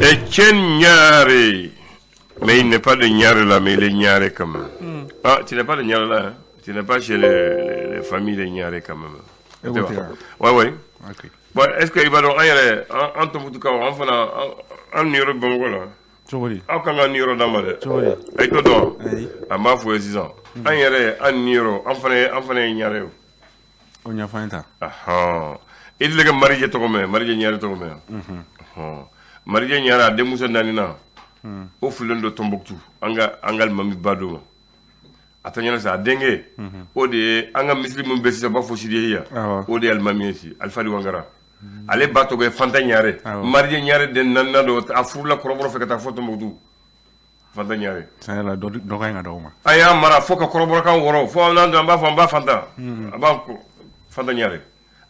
Etienne Niaré. Mais il n'est pas de Niaré là, mais il est Niaré quand même. Ah, tu n'es pas de Niaré là, hein? Tu n'es pas chez les familles de Niaré quand même. Ouais. Okay. Bon, est-ce que i b'a dɔn, an yɛrɛ, an Tɔnbukutukaw, an fana, an niyɔrɔ Bamakɔ la. Cogo di? Aw kan ka niyɔrɔ d'an ma dɛ. Cogo di? A t'o dɔn? Ayi. An b'a fɔ ye sisan. An yɛrɛ, an niyɔrɔ, an fana ye Ɲare ye. O ɲɛfɔ an ye ta. Ahan. I deli ka Marijɛ tɔgɔ mɛn, Marijɛ Ɲare tɔgɔ mɛn? Ɔhɔn. Marijɛ Ɲare, a denmuso naaninan, o furulen don Tɔnbukutu, an ka alimami ba dɔ ma. A tɛ ɲɛna sa, a denkɛ, o de ye an ka misiri min bɛ sisan, u b'a fɔ Sidiya, o de ye alimami ye si, Alifadi Wangara. Ale ba tɔgɔ ye Fanta Ɲare. Marijɛ Ɲare den naaninan don, a furula kɔrɔbɔrɔ fɛ ka taa fɔ Tɔnbukutu. Fanta Ɲare. Tiɲɛ yɛrɛ la, dɔ ka ɲi ka d'aw ma. An y'a mara fo ka kɔrɔbɔrɔkan wɔrɔ, fo n'an an b'a fɔ an ba Fanta. A b'a ko Fanta Ɲare.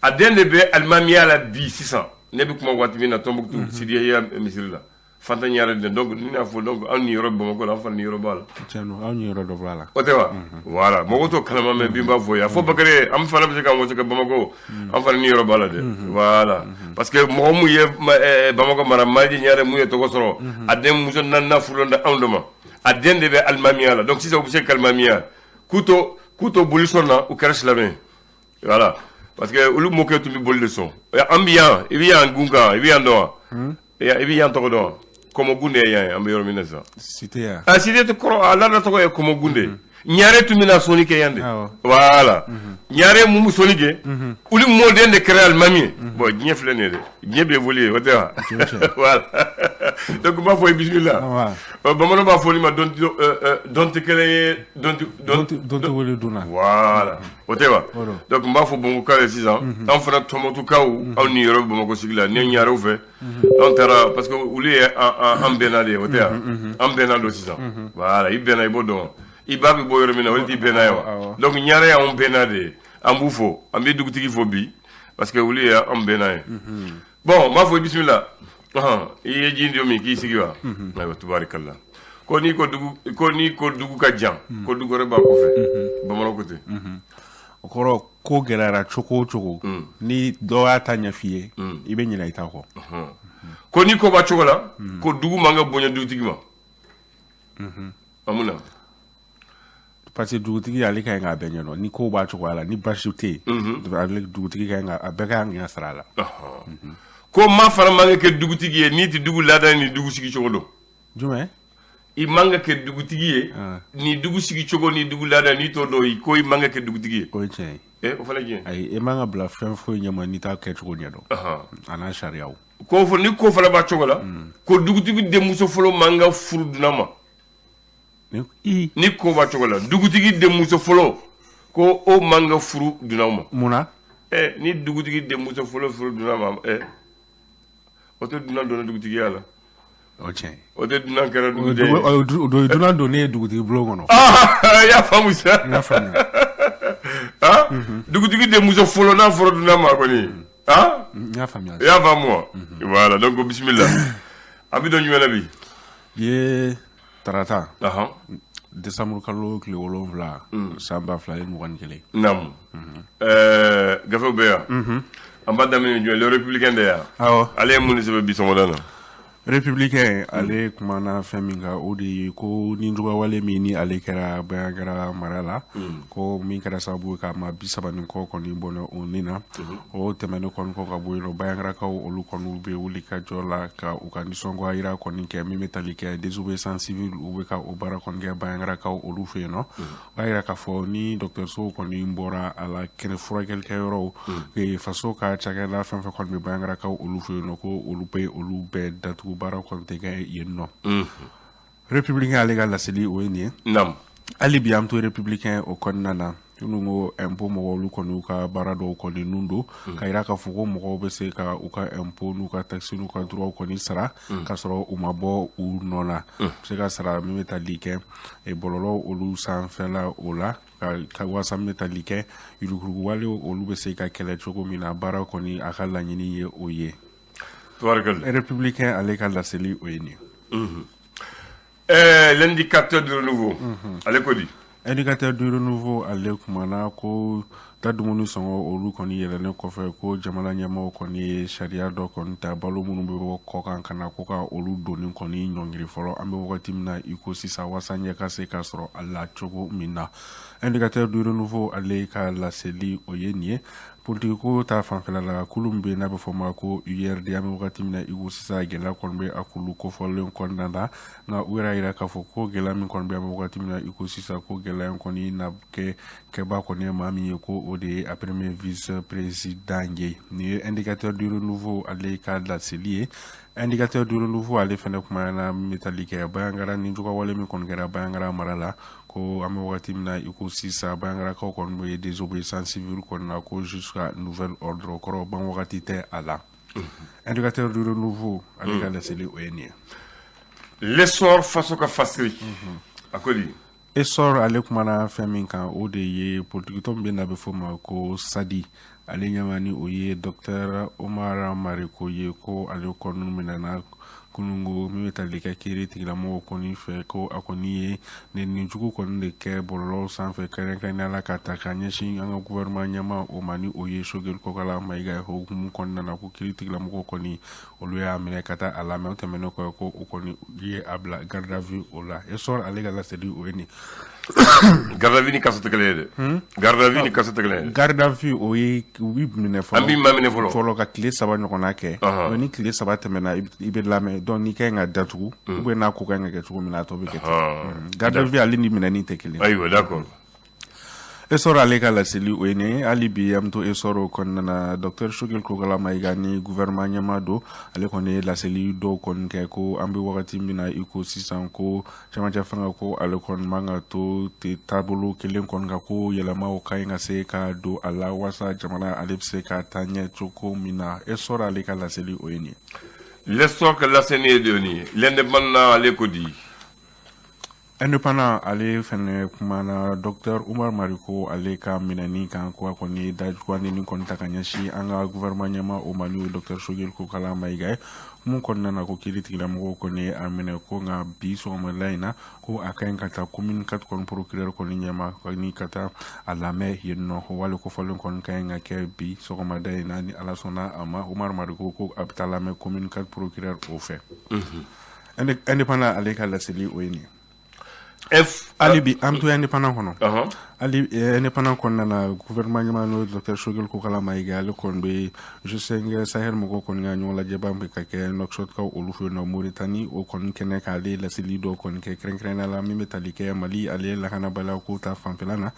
A den de bɛ alimamiya la bi sisan. Ne bɛ kuma waati min na Tɔnbukutu, Sidiya misiri la. Fanta Ɲare den, donc ni y'a fɔ, donc an niyɔrɔ Bamakɔ la, an fana niyɔrɔ b'a la. Tiɲɛ don, aw niyɔrɔ dɔ b'a la. O tɛ wa? Voilà, mɔgɔw t'o kalama, mais bi n b'a fɔ ye. A fɔ Bakari, an fana bɛ se k'an waso kɛ Bamakɔ, an fana niyɔrɔ b'a la dɛ. Voilà. Parce que mɔgɔ mun ye Bamakɔ mara, Marijɛ Ɲare mun ye tɔgɔ sɔrɔ, a den muso naaninan furulen tɛ anw de ma. A den de bɛ alimamiya la. Donc sisan u bɛ se ka alimamiya. K'u to boli sɔn na, u kɛra silamɛ ye. Voilà. Parce que olu mɔkɛ tun bɛ boli de sɔn. An bɛ yan, i bɛ yan gun kan, i bɛ yan dɔn wa? I bɛ yan tɔgɔ dɔn wa? Kɔmɔgun de ye yan ye, an bɛ yɔrɔ min na sisan. Cité ya. A cité tɛ kɔrɔ, a laada tɔgɔ ye Kɔmɔgun de. Ɲare tun bɛna sɔnni kɛ yan de. Voilà. Ɲare mun bɛ sɔnni kɛ, olu mɔden de kɛra alimami ye. Bon, diɲɛ filɛ nin ye dɛ. Diɲɛ bɛ évoluer, o tɛ wa? Voilà. Donc n b'a fɔ ye bisimila. Bamananw b'a fɔ nin ma dɔn tɛ kelen ye, dɔn tɛ dɔn tɛ wele donna. Voilà. O tɛ wa? Donc n b'a fɔ Bamakɔkaw ye sisan, an fana Tɔnbukutukaw, aw niyɔrɔ bɛ Bamakɔ sigi la, ni Ɲarew fɛ. Anw taara parce que olu ye an bɛnna de ye, o tɛ wa? An bɛnna don sisan. Voilà, i bɛnna, i b'o dɔn. I ba bɛ bɔ yɔrɔ min na, o de t'i bɛnna ye wa? Donc Ɲare y'anw bɛnna de ye. An b'u fo, an bɛ dugutigi fo bi parce que olu ye an bɛnna ye. Bon, n b'a fɔ bisimila. I ye ji don min k'i sigi wa? Ayiwa, tubaarikala. Ko n'i ko dugu ka jan, ko dugu wɛrɛ b'a kɔfɛ. Bamananw ko ten. O kɔrɔ, ko gɛlɛyara cogo o cogo, ni dɔ y'a ta ɲɛf'i ye, i bɛ ɲinɛ i ta kɔ. Ko ni ko b'a cogo la, ko dugu man ka bonya dugutigi ma. A mun na? Parce que dugutigi, ale ka ɲi k'a bɛɛ ɲɛdɔn. Ni ko b'a cogoya la, ni baasi tɛ yen, ale dugutigi ka ɲi ka a bɛɛ ka ɲi ka sara a la. Ko maa fana man ka kɛ dugutigi ye n'i tɛ dugu laada ni dugu sigi cogo dɔn. Jumɛn? I man ka kɛ dugutigi ye ni dugu sigi cogo ni dugu laada n'i t'o dɔn, ko i man ka kɛ dugutigi ye. O ye tiɲɛ ye. O fana ye tiɲɛ. Ayi, e man ka bila fɛn foyi ɲɛma n'i t'a kɛcogo ɲɛdɔn, a n'a sariyaw. Ko fɔ ni ko fana b'a cogo la, ko dugutigi denmuso fɔlɔ man ka furu dunan ma. Ni ko b'a cogo la, dugutigi denmuso fɔlɔ, ko o man ka furu dunan ma. Mun na? Ni dugutigi denmuso fɔlɔ furu dunan ma, o tɛ dunan donna dugutigiya la. O tiɲɛ. O tɛ dunan kɛra duguden ye. O ye dunan donnen ye dugutigi bulon kɔnɔ. I y'a faamu sa. N y'a faamuya. Ah, dugutigi denmuso fɔlɔ n'a fɔra dunan ma kɔni, ah. N y'a faamuya. I y'a faamu wa? Voilà, donc bisimila. An bɛ don jumɛn na bi? Bi ye tarata, décembre kalo tile 7, san 2021. Naamu. Gafew bɛ yan. An b'a daminɛ jumɛn? Le Républicain de yan. Awɔ. Ale ye mun de sɛbɛn bi sɔgɔmada na? Républicain, ale kumana fɛn min kan, o de ye ko ni jugawale min ni ale kɛra Bandiagara mara la, ko min kɛra sababu ye ka maa 30 ni kɔ kɔni bɔnɛ o ni na. O tɛmɛnen kɔni kɔ ka bɔ yen nɔ, Bandiagarakaw, olu kɔni bɛ wuli ka jɔ la ka u ka nisɔngoya yira kɔni kɛ min bɛ tali kɛ désobéissance civile, u bɛ ka o baara kɔni kɛ Bandiagarakaw olu fɛ yen nɔ. O b'a yira k'a fɔ ni dɔgɔtɔrɔsow kɔni bɔra a la, kɛnɛ furakɛlikɛyɔrɔw, faso ka cakɛda fɛn fɛn kɔni bɛ Bandiagarakaw olu fɛ yen nɔ, ko olu bɛ olu bɛɛ datugu, baara kɔni tɛ kɛ yen nɔ. Républicain, ale ka laseli o ye nin ye. Hali bi an to Républicain o kɔnɔna na, minnu ko impôt mɔgɔw, olu kɔni y'u ka baara dɔw kɔni nun don ka yira k'a fɔ ko mɔgɔw bɛ se ka u ka impôt n'u ka taxe n'u ka droit kɔni sara k'a sɔrɔ u ma bɔ u nɔ na. U bɛ se ka sara min bɛ tali kɛ bɔlɔlɔ olu sanfɛla o la, ka waasa min bɛ tali kɛ yuruguyurugu olu bɛ se ka kɛlɛ cogo min na. Baara kɔni, a ka laɲini ye o ye. Républicain, ale ka laseli o ye nin ye. L'indicateur du renouveau, ale ko di? Indicateur du renouveau, ale kumana ko Da dumuni sɔngɔ olu kɔni yɛlɛnnen kɔfɛ, ko jamana ɲɛmɔgɔw kɔni ye sariya dɔ kɔni ta, balo minnu bɛ bɔ kɔkan ka na, ko ka olu donni kɔni ɲɔngiri fɔlɔ an bɛ wagati min na i ko sisan, waasa ɲɛ ka se ka sɔrɔ a la cogo min na. Indicateur du Renouveau ale ka laseli o ye nin ye. Politiki ko ta fanfɛla la, kulu min bɛ n'a bɛ fɔ o ma ko URD, an bɛ wagati min na i ko sisan, gɛlɛya kɔni bɛ a kulu kofɔlen kɔnɔna la. Nka u yɛrɛ yira k'a fɔ ko gɛlɛya min kɔni bɛ an bɛ wagati min na i ko sisan, ko gɛlɛya in kɔni na kɛ kɛba kɔni ye maa min ye, ko o de ye a premier vice président ye. Nin ye Indicateur du Renouveau ale ka laseli ye. Indicateur du Renouveau ale fɛnɛ kumana min bɛ tali kɛ Bandiagara ni jugawale min kɔni kɛra Bandiagara mara la, ko an bɛ wagati min na i ko sisan, Bandiagarakaw kɔni bɛ désobéissance civile kɔni na, ko jusqu'à nouvel ordre kɔrɔ, ban wagati tɛ a la. Indicateur du Renouveau ale ka laseli o ye nin ye. L'Essor, faso ka fasiri, a ko di? Essor ale kumana fɛn min kan, o de ye politikitɔn min bɛ n'a bɛ fɔ o ma ko SADI, ale ɲɛma ni o ye docteur Omar Mariko ye, ko ale kɔni minɛna kunungo min bɛ tali kɛ kiiri tigilamɔgɔw kɔni fɛ, ko a kɔni ye nɛni jugu kɔni de kɛ bɔlɔlɔw sanfɛ, kɛrɛnkɛrɛnnenya la ka ta ka ɲɛsin an ka gouvernement ɲɛma o ma, ni o ye Choguel Kokalla Maïga ye. Hukumu kɔnɔna na, ko kiiri tigilamɔgɔw kɔni olu y'a minɛ ka taa a lamɛn. O tɛmɛnen kɔ, ko o kɔni ye a bila garde à vue o la. Essor ale ka laseli o ye nin. Garde à vue ni kaso tɛ kelen ye dɛ. Garde à vue ni kaso tɛ kelen ye. Garde à vue, o ye u b'i minɛ fɔlɔ. An b'i maminɛ fɔlɔ. Fɔlɔ ka tile 3 ɲɔgɔnna kɛ. Donc ni tile 3 tɛmɛna, i bɛ lamɛn. Donc n'i ka ɲi ka datugu ou bien n'a ko ka ɲi ka kɛ cogo min na, a tɔ bɛ kɛ ten. Garde à vue ale ni minɛni tɛ kelen. Ayiwa, d'accord. Essor ale ka laseli o ye nin ye. Hali bi an bɛ to Essor o kɔnɔna na. Docteur Choguel Kokalla Maïga ni gouvernement ɲɛmaa don, ale kɔni ye laseli dɔw kɔni kɛ, ko an bɛ wagati min na i ko sisan, ko cɛmancɛ fanga, ko ale kɔni man ka to taabolo kelen kɔni kan, ko yɛlɛmaw ka ɲi ka se ka don a la walasa jamana ale bɛ se ka taa ɲɛ cogo min na. Essor ale ka laseli o ye nin ye. L'Essor ka laseli ye de nin ye. L'Indépendant ale ko di? Indépendant ale fɛnɛ kumana docteur Umar Mariko ale ka minɛni kan, ko a kɔni ye dajuguya ni kɔni ta ka ɲɛsin an ka gouvernement ɲɛma o ma, n'o ye docteur Choguel Kokalla Maïga ye. Mun kɔnɔna na, ko kiiri tigilamɔgɔw kɔni ye a minɛ, ko nka bi sɔgɔmada in na, ko a ka ɲi ka taa commune 4 kɔni procureur kɔni ɲɛma ni ka taa a lamɛn yen nɔ. Wale kofɔlen kɔni ka ɲi ka kɛ bi sɔgɔmada in na, ni Ala sɔnna a ma. Umar Mariko ko a bɛ taa lamɛn commune 4 procureur o fɛ. Indépendant ale ka laseli o ye nin ye. F Hali bi an bɛ to Indépendant kɔnɔ. Hali Indépendant kɔnɔna na, gouvernement ɲɛmaa n'o ye docteur Choguel Kokalla Maïga, ale kɔni bɛ G5 Sahel mɔgɔw kɔni ka ɲɔgɔn lajɛba bɛ ka kɛ Nouakchott olu fɛ yen nɔ Mauritanie, o kɔni kɛnɛ kan, ale ye laseli dɔw kɔni kɛ, kɛrɛnkɛrɛnnenya la min bɛ tali kɛ Mali ale lakanabaliya ko ta fanfɛla na.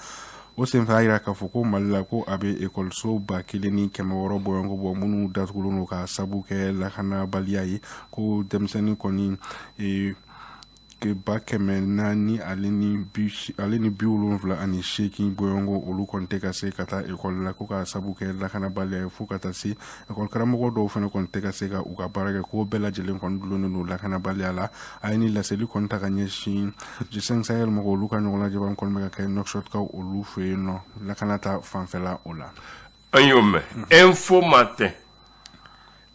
O senfɛ, a yira k'a fɔ ko Mali la, ko a bɛ ekɔliso 1600 bɔɲɔgɔnko bɔ minnu datugulen don ka sabu kɛ lakanabaliya ye, ko denmisɛnnin kɔni 400 ale ni 78 bɔɲɔgɔnko, olu kɔni tɛ ka se ka taa ekɔli la, ko ka sabu kɛ lakanabaliya ye, fo ka taa se ekɔli karamɔgɔ dɔw fana kɔni tɛ ka se ka u ka baara kɛ, ko bɛɛ lajɛlen kɔni dulonnen don lakanabaliya la. A ye ni laseli kɔni ta ka ɲɛsin G5 Sahel mɔgɔw olu ka ɲɔgɔn lajɛba kɔni bɛ ka kɛ Nouakchott olu fɛ yen nɔ, lakana ta fanfɛla o la. An y'o mɛn. Info Matin.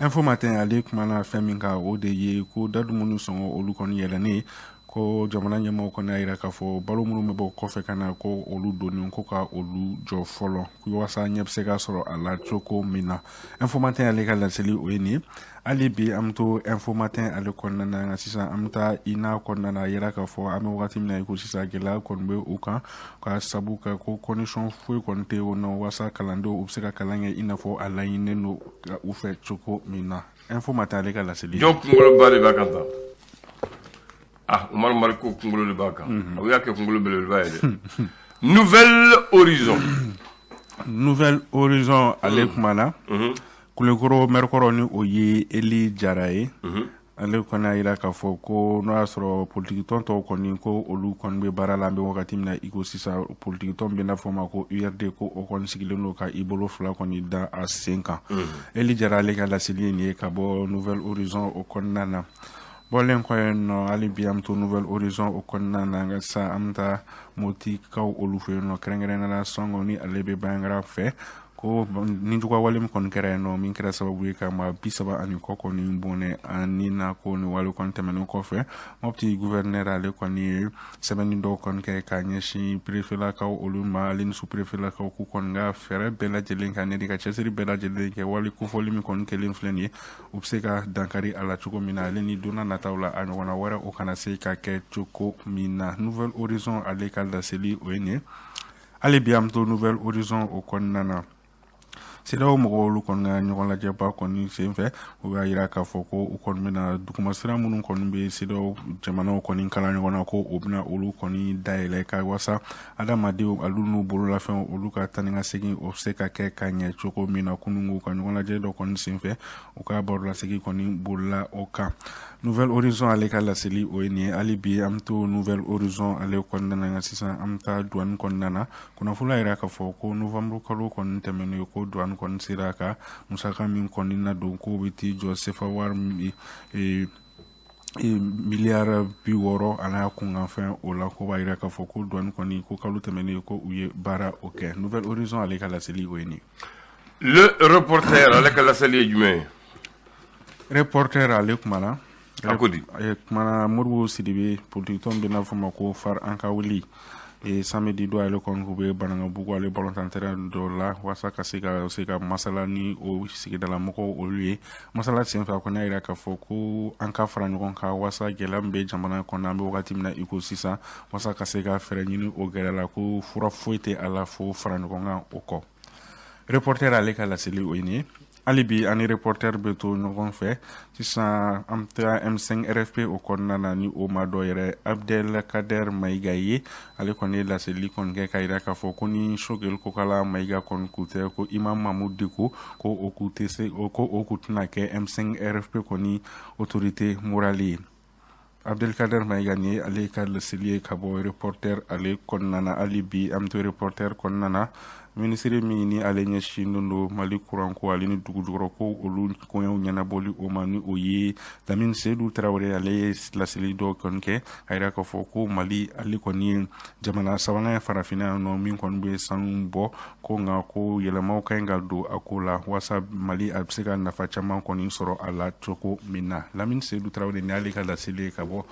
Info Matin ale kumana fɛn min kan, o de ye ko da dumuni sɔngɔ olu kɔni yɛlɛnnen, ko jamana ɲɛmɔgɔw kɔni y'a yira k'a fɔ balo minnu bɛ bɔ kɔfɛ ka na, ko olu donni, ko ka olu jɔ fɔlɔ walasa ɲɛ bɛ se ka sɔrɔ a la cogo min na. Info Matin ale ka laseli o ye nin ye. Hali bi an bɛ to Info Matin ale kɔnɔna na. Nka sisan an bɛ taa INA kɔnɔna na. A yira k'a fɔ an bɛ wagati min na i ko sisan, gɛlɛya kɔni bɛ u kan ka sabu kɛ ko condition foyi kɔni tɛ yen nɔ walasa kalandenw u bɛ se ka kalan kɛ i n'a fɔ a laɲininen don u fɛ cogo min na. Info Matin ale ka laseli. Jɔn kunkoloba de b'a kan tan? Ah, Umar Mariko kunkolo de b'a kan. O y'a kɛ kunkolo belebeleba ye dɛ. Nouvel Horizon. Nouvel Horizon ale kumana Kulekoro maire kɔrɔ, ni o ye Eli Jara ye. Ale kɔni y'a yira k'a fɔ ko n'o y'a sɔrɔ politikitɔn tɔw kɔni, ko olu kɔni bɛ baara la an bɛ wagati min na i ko sisan, politikitɔn bɛ n'a fɔ ma ko URD, ko o kɔni sigilen don ka i bolo fila kɔni da a sen kan. Eli Jara ale ka laseli ye nin ye ka bɔ Nouvel Horizon o kɔnɔna na. Bɔlen kɔ yen nɔ, hali bi an bɛ to Nouvel Horizon o kɔnɔna na. Nka sisan an bɛ taa Motikaw olu fɛ yen nɔ, kɛrɛnkɛrɛnnenya la Sɔngɔ ni ale bɛ Bandiagara fɛ. Ko nijuguwale min kɔni kɛra yen nɔ, min kɛra sababu ye ka maa 30 ani kɔ kɔni bɔnɛ ani na, ko ni wale kɔni tɛmɛnen kɔfɛ, Mopti gouverneur ale kɔni ye sɛbɛnni dɔw kɔni kɛ ka ɲɛsin perefelakaw olu ma, ale ni sous-préfetlakaw, k'u kɔni ka fɛɛrɛ bɛɛ lajɛlen ka ne ka cɛsiri bɛɛ lajɛlen kɛ, wale kofɔli min kɔni kɛlen filɛ nin ye, u bɛ se ka dankari a la cogo min na, ale ni donna nataw la a ɲɔgɔnna wɛrɛ o kana se ka kɛ cogo min na. Nouvel Horizon ale ka laseli o ye nin ye. Hali bi an bɛ to Nouvel Horizon o kɔnɔna na. CEDEAO mɔgɔw olu kɔni ka ɲɔgɔn lajɛba kɔni senfɛ, u y'a yira k'a fɔ ko u kɔni bɛna dugumasira minnu kɔni bɛ CEDEAO jamanaw kɔni kala ɲɔgɔn na, ko u bɛna olu kɔni dayɛlɛ ka wasa adamadenw olu n'u bololafɛnw olu ka taa ni ka segin o bɛ se ka kɛ ka ɲɛ cogo min na. Kununko ka ɲɔgɔn lajɛ dɔ kɔni senfɛ, u ka barolasigi kɔni bolila o kan. Nouvel Horizon ale ka laseli o ye nin ye. Hali bi an bɛ to Nouvel Horizon ale kɔnɔna na, nka sisan an bɛ taa douane kɔnɔna na. Kunnafoni y'a yira k'a fɔ ko novembre kalo kɔni tɛmɛnen, ko douane kɔni sera ka musaka min kɔni nadon, k'o bɛ t'i jɔ sefa wari miliyari 60 a n'a kunkanfɛn o la. Ko b'a yira k'a fɔ ko douane kɔni, ko kalo tɛmɛnen, ko u ye baara o kɛ. Nouvel Horizon ale ka laseli o ye nin. Le Reporter ale ka laseli ye jumɛn ye? Reporter ale kumana. A ko di? Kumana Modibo Sidibe, politique tɔn bɛ n'a fɔ ma ko FARE an ka wuli. Samedi don ale kɔni k'u bɛ Banankabugu ale balontan terrain dɔ la, walasa ka se ka masala ni o sigidala mɔgɔw olu ye. Masala senfɛ, a kɔni y'a yira k'a fɔ ko an ka fara ɲɔgɔn kan walasa gɛlɛya min bɛ jamana kɔnɔ, an bɛ wagati min na i ko sisan, walasa ka se ka fɛɛrɛ ɲini o gɛlɛya la, ko fura foyi tɛ a la fo fara ɲɔgɔn kan o kɔ. Reporter ale ka laseli o ye nin ye. Hali bi ani Reporter bɛ to ɲɔgɔn fɛ. Sisan an bɛ taa M5 RFP o kɔnɔna na, ni o ma dɔ yɛrɛ Abdel Kader Mayiga ye. Ale kɔni ye laseli kɔni kɛ k'a yira k'a fɔ ko ni Choguel Kokala Mayiga kɔni kun tɛ, ko Imam Mahmoud Dicko ko o kun tɛ se, ko o kun tɛna kɛ M5 RFP kɔni autorité morale ye. Abdelkader Mayiga, nin ye ale ka laseli ye ka bɔ Reporter ale kɔnɔna na. Hali bi an bɛ to Reporter kɔnɔna na. Minisiri min ni ale ɲɛsinnen don Mali kuranko ale ni dugujukɔrɔko olu koɲɛw ɲɛnabɔli o ma, ni o ye Lamine Seydou Tarawele, ale ye laseli dɔ kɔni kɛ a yira k'a fɔ ko Mali ale kɔni ye jamana sabanan ye farafinna yan nɔ min kɔni bɛ sanu bɔ, ko nka ko yɛlɛmaw ka ɲi ka don a ko la walasa Mali a bɛ se ka nafa caman kɔni sɔrɔ a la cogo min na. Lamine Seydou Tarawele, ni ale ka laseli ye ka bɔ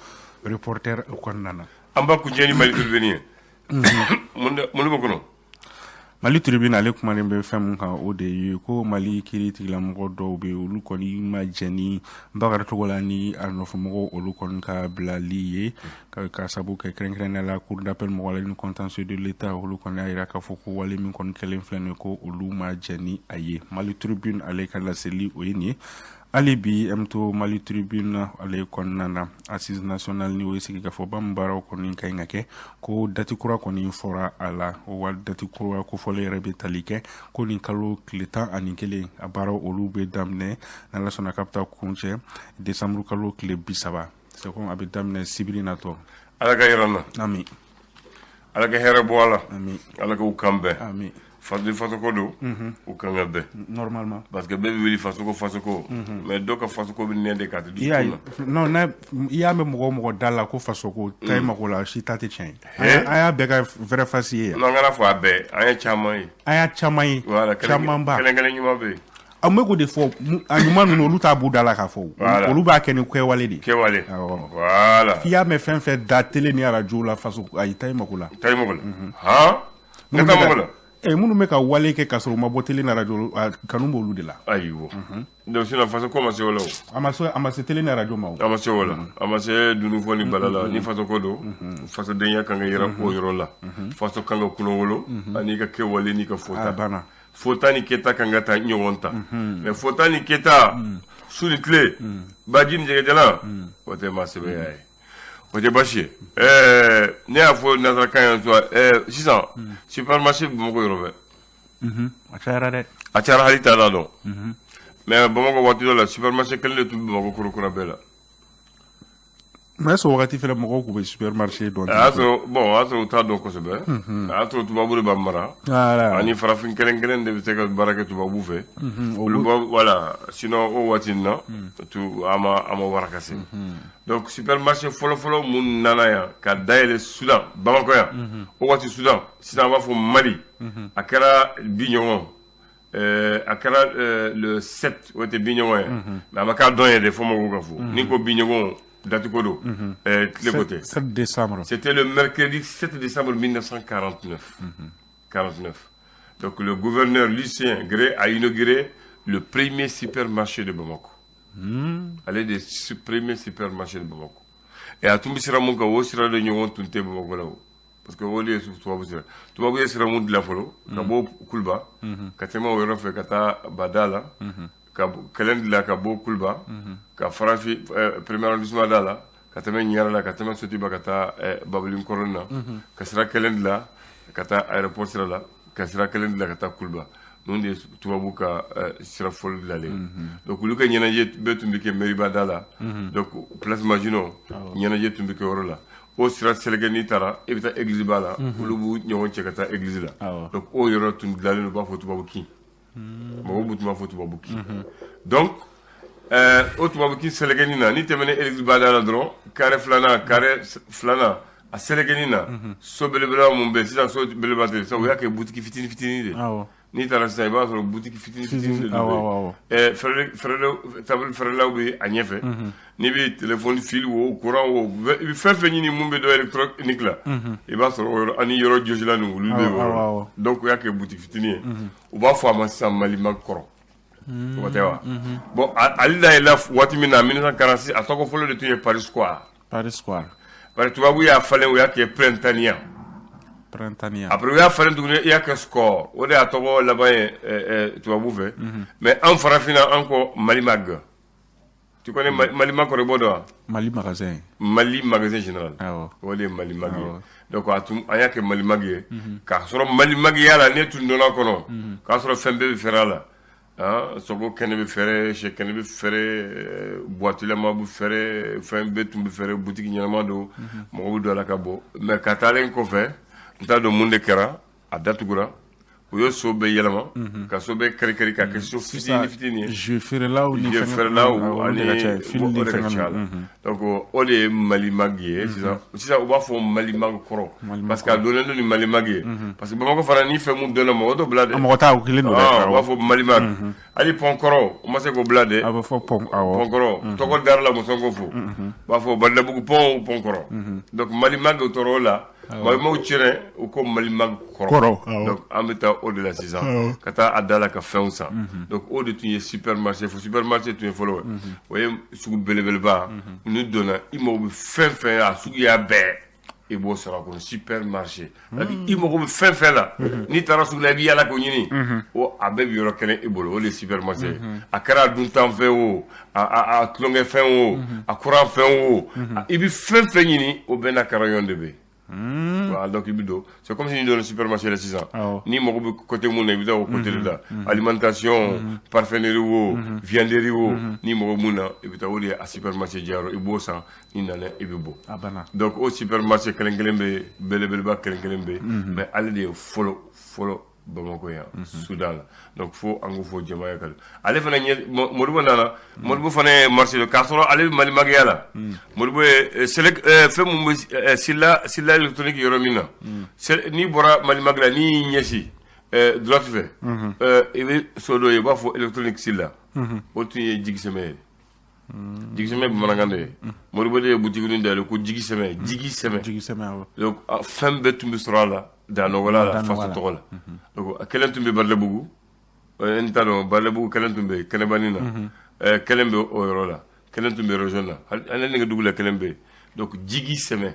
Reporter kɔnɔna na. An b'a kuncɛ ni Mali Tribune ye. Mun de b'o kɔnɔ? Mali Tribune ale kumanen bɛ fɛn min kan, o de ye ko Mali kiiri tigilamɔgɔ dɔw bɛ yen, olu kɔni ma jɛn ni Bakari Togola ni a nɔfɛmɔgɔw olu kɔni ka bilali ye, ka sabu kɛ kɛrɛnkɛrɛnnenya la cour d'appel mɔgɔ la ni contentieux de l'État, olu kɔni y'a yira k'a fɔ ko wale min kɔni kɛlen filɛ nin ye, ko olu ma jɛn ni a ye. Mali Tribune ale ka laseli o ye nin ye. Hali bi an bɛ to Mali Tribune ale kɔnɔna na. Assise nationale, ni o ye sigikafɔba min baaraw kɔni ka ɲi ka kɛ, ko date kura kɔni fɔra a la. O wa date kura kofɔlen yɛrɛ bɛ tali kɛ ko nin kalo tile 11 a baaraw olu bɛ daminɛ, n'Ala sɔnna k'a bɛ taa kuncɛ décembre kalo tile 30. C'est comme a bɛ daminɛ sibiri natɔ. Ala ka yɛrɛ na. Ami. Ala ka hɛrɛ bɔ a la. Ami. Ala k'u kan bɛn. Ami. Faso fasoko don, u kan ka bɛn. Normalement. Parce que bɛɛ bɛ wuli fasoko fasoko, mais dɔw ka fasoko bɛ nɛ de k'a tɛ I y'a ye dusukun non, n'a i y'a mɛn mɔgɔ o mɔgɔ da la ko fasoko taa i mago la, si ta tɛ tiɲɛ ye. Hein? An y'a bɛɛ ka vraie face ye yan. Na. Non, an kana fɔ a bɛɛ, an ye caman ye. An y'a caman ye. Voilà, camanba. Kelen kelen ɲuman bɛ yen. An bɛ k'o de fɔ, a ɲuman ninnu, olu t'a b'u da la k'a fɔ o. Voilà. Olu b'a kɛ ni kɛwale de ye. Kɛwale. Awɔ. Voilà. F'i y'a mɛn fɛn fɛn da télé ni arajo la, faso ayi, taa i mako la. Taa i mago la han, ne Minnu taa bɛ ka- mago la. Minnu bɛ ka wale kɛ k'a sɔrɔ u ma bɔ télé ni arajo, a kanu b'olu de la. Ayiwa, donc sinon faso ko ma se o la o. A ma se télé ni arajo ma o. A ma se o la, a ma se dununfɔ ni bala la. Ni faso ko don, fasodenya kan ka yira o yɔrɔ la. Faso kan ka kulowolo ani ka kɛwale n'i ka A fɔta. banna. Fɔta ni kɛta kan ka taa ɲɔgɔn ta, mais fɔta ni kɛta su ni tile, baji ni jɛgɛjalan, o tɛ maa sɛbɛya ye, o tɛ baasi ye. Ne y'a fɔ nansarakan yan so, sisan supermarché bɛ Bamakɔ yɔrɔ bɛɛ. A cayara dɛ. A cayara, hali t'a la dɔn. Mais Bamakɔ waati dɔ la, supermarché kelen de tun bɛ Bamakɔ korokura bɛɛ la. Mais est-ce que o wagati fɛnɛ mɔgɔw tun bɛ supermarché dɔn? A y'a sɔrɔ, bon, o y'a sɔrɔ u t'a dɔn kosɛbɛ. A y'a sɔrɔ tubabu de b'a mara. Voilà. Ani farafin kelen kelen de bɛ se ka baara kɛ tubabu fɛ. Olu b'a, voilà, sinon o waati in na tu a ma warakase. Donc supermarché fɔlɔ-fɔlɔ mun nana yan ka dayɛlɛ Sudan, Bamakɔ yan, o waati Sudan, sisan an b'a fɔ Mali, a kɛra bi ɲɔgɔn. A kɛra le 7, o tɛ biɲɔgɔn ye, mais a ma k'a dɔn ye de, fo mɔgɔw ka fɔ ni ko biɲɔgɔn date ko don, tile ko tɛ. 7 décembre. C'était le mercredi 7 décembre 1949. 49. Donc le gouverneur Lucien Gré a inauguré le premier supermarché de Bamako. Ale de premier supermarché de Bamako. Et a tun bɛ sira mun kan, o sira de ɲɔgɔn tun tɛ Bamako la o. Parce que o de ye tubabu sira. Tubabu ye sira mun dilan fɔlɔ, ka bɔ Kuluba, ka tɛmɛ o yɔrɔ fɛ ka taa Bada la, ka kɛlɛ dilan ka bɔ Kuluba, ka Farafi premier arrondissement da la, ka tɛmɛ Ɲara la, ka tɛmɛ Sotiba ka taa Babilinkɔrɔni na, ka sira kelen dilan ka taa aéroport sira la, ka sira kelen dilan ka taa Kuluba. Ninnu de ye tubabu ka sira fɔlɔ dilanlen. Donc olu ka ɲɛnajɛ bɛɛ tun bɛ kɛ Meriba da la. Donc place Maginot, ɲɛnajɛ tun bɛ kɛ yɔrɔ la. O sira seleke n'i taara, i bɛ taa église ba la, olu b'u ɲɔgɔn cɛ ka taa église la. Donc o yɔrɔ tun dilanlen don, u b'a fɔ tubabu kin. Mɔgɔw b'u tun b'a fɔ tubabu kin. Donc o tubabu kin selekeni na, n'i tɛmɛna église ba da la dɔrɔn, carré filanan a selekeni na, so belebeleba mun bɛ yen sisan, so belebeleba tɛ sisan, u y'a kɛ butiki fitini fitini de. N'i taara sisan, i b'a sɔrɔ butiki fitini fitini de bɛ yen. Fɛrɛ table fɛrɛlaw bɛ a ɲɛfɛ. N'i bɛ téléphone fil o, courant o, i bɛ fɛn fɛn ɲini mun bɛ dɔn électronique la, i b'a sɔrɔ o yɔrɔ ani yɔrɔ jɔsilan ninnu, olu bɛ yen o yɔrɔ. Donc u y'a kɛ butiki fitini ye. U b'a fɔ a ma sisan Malimag kɔrɔ. O tɛ wa? Bon, ale dayɛlɛla waati min na, 1946, a tɔgɔ fɔlɔ de tun ye Paris Square. Paris Square. Bari tubabu y'a falen, u y'a kɛ Printania. Printania. Après u y'a falen tuguni, i y'a kɛ Score. O de y'a tɔgɔ laban ye tubabu fɛ. Mais an farafinna, an ko Malimag. Tu connais Malimag kɔrɔ, i b'o dɔn wa? Mali magasin. Mali magasin général. O de ye Malimag ye. Donc a tun an y'a kɛ Malimag ye. K'a sɔrɔ Malimag y'a la, ne tun donna kɔnɔ. K'a sɔrɔ fɛn bɛɛ bɛ feere a la. Sogo kɛnɛ bɛ feere, sɛ kɛnɛ bɛ feere, boîte-lama bɛ feere, fɛn bɛɛ tun bɛ feere, butiki ɲɛnama don, mɔgɔw bɛ don a la ka bɔ. Mais ka taalen kɔfɛ, n t'a dɔn mun de kɛra, a datugura. U ye so bɛɛ yɛlɛma, ka so bɛɛ kari kari ka kɛ so fitini fitini ye. Jeu feerelaw ni jeu feerelaw ani o de ka ca la. Donc o de ye Malimag ye sisan. Sisan u b'a fɔ Malimag kɔrɔ parce que a donnen don ni Malimag ye. Parce que Bamakɔ fana, ni fɛn mun donna, mɔgɔ t'o bila dɛ. Mɔgɔ t'a o kelen don dɛ. U b'a fɔ Malimag. Hali pont kɔrɔ, u ma se k'o bila dɛ. A bɛ fɔ pont, awɔ. Pont kɔrɔ tɔgɔ dara la, muso ko fo. U b'a fɔ Badabugu pont ou pont kɔrɔ. Donc Malimag tɔrɔ o la. Malimaw cɛrɛ, u ko Malimag kɔrɔ. Donc an bɛ taa o de la sisan, ka taa a da la ka fɛnw san. Donc o de tun ye supermarché fo supermarché tun ye fɔlɔ, o ye sugu belebeleba. N'i donna, i mago bɛ fɛn fɛn, a suguya bɛɛ, i b'o sɔrɔ a kɔnɔ, supermarché. I mago bɛ fɛn fɛn la, n'i taara sugu la, i bɛ yaala k'o ɲini, o a bɛɛ bɛ yɔrɔ kelen i bolo, o de ye supermarché ye. A kɛra duntanfɛn o, a tulonkɛfɛn o, a kuranfɛn o, i bɛ fɛn fɛn ɲini, o bɛɛ n'a crayon de bɛ yen. Voilà, donc i bɛ don, c'est comme si n'i donna supermarché la sisan, n'i mago bɛ côté mun na, i bɛ taa o côté de la, alimentation, parfumerie o, vianderie o, n'i mago mun na, i bɛ taa, o de ye a supermarché jayɔrɔ, i b'o san, n'i nana, i bɛ bɔ. A banna. Donc o supermarché kelen kelen bɛ yen, belebeleba kelen kelen bɛ yen, mais ale de ye fɔlɔ fɔlɔ Bamakɔ yan Sudan la. Donc fo an k'o fɔ jama ye, ale fana ɲɛ Modibo nana, Modibo fana ye marché k'a sɔrɔ ale bɛ Malimagiya la. Modibo ye fɛn mun bɛ Sila, Sila électronique yɔrɔ min na, n'i bɔra Malimag la, n'i y'i ɲɛsin droite fɛ, i bɛ so dɔ ye, u b'a fɔ électronique Sila. O tun ye jigisɛmɛ ye. Jigisɛmɛ bamanankan de ye. Modibo de ye butigi dayɛlɛ ko Jigisɛmɛ, Jigisɛmɛ. Jigisɛmɛ, awɔ. Donc fɛn bɛɛ tun bɛ sɔrɔ a la, danɔgɔla la, faso tɔgɔ la. Donc a kelen tun bɛ Badalabugu, n t'a dɔn, Badalabugu kelen tun bɛ yen Kɛnɛbanin na, kelen bɛ o yɔrɔ la, kelen tun bɛ région na, hali ne ka dugu la kelen bɛ yen. Donc Jigisɛmɛ,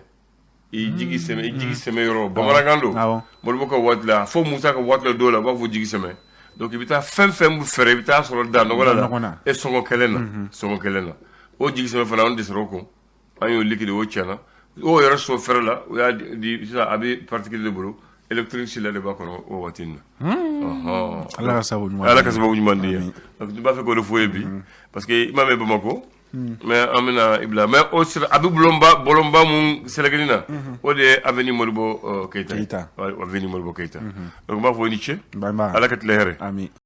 i jigi sɛmɛ, i jigi sɛmɛ yɔrɔ, bamanankan don. Modibo ka waati la, fo Musa ka waati la, dɔw la u b'a fɔ jigi sɛmɛ. Donc i bɛ taa fɛn fɛn bɛ fɛrɛ, i bɛ taa sɔrɔ da nɔgɔ la e sɔngɔ kelen na, sɔngɔ kelen na. O jigi sɛmɛ fana, an dɛsɛra o kɔ, an y'o liquider, o tiɲɛna. O yɛrɛ so fɛrɛ la, o y'a di sisan, a bɛ particulier de bolo, électronique Sila de b'a kɔnɔ o waati in na. Ala ka sababu ɲuman. Ala ka sababu ɲuman di ye. Donc n b'a fɛ k'o de fɔ ye bi, parce que i m'a mɛn Bamakɔ, mais an bɛna i bila, mais o sira a bɛ bulonba bolonba mun sɛlɛkɛni na, o de ye avenue Modibo Keyita, avenue Modibo Keyita. Donc n b'a fɔ i ni ce, Ala ka tile hɛrɛ. Ami.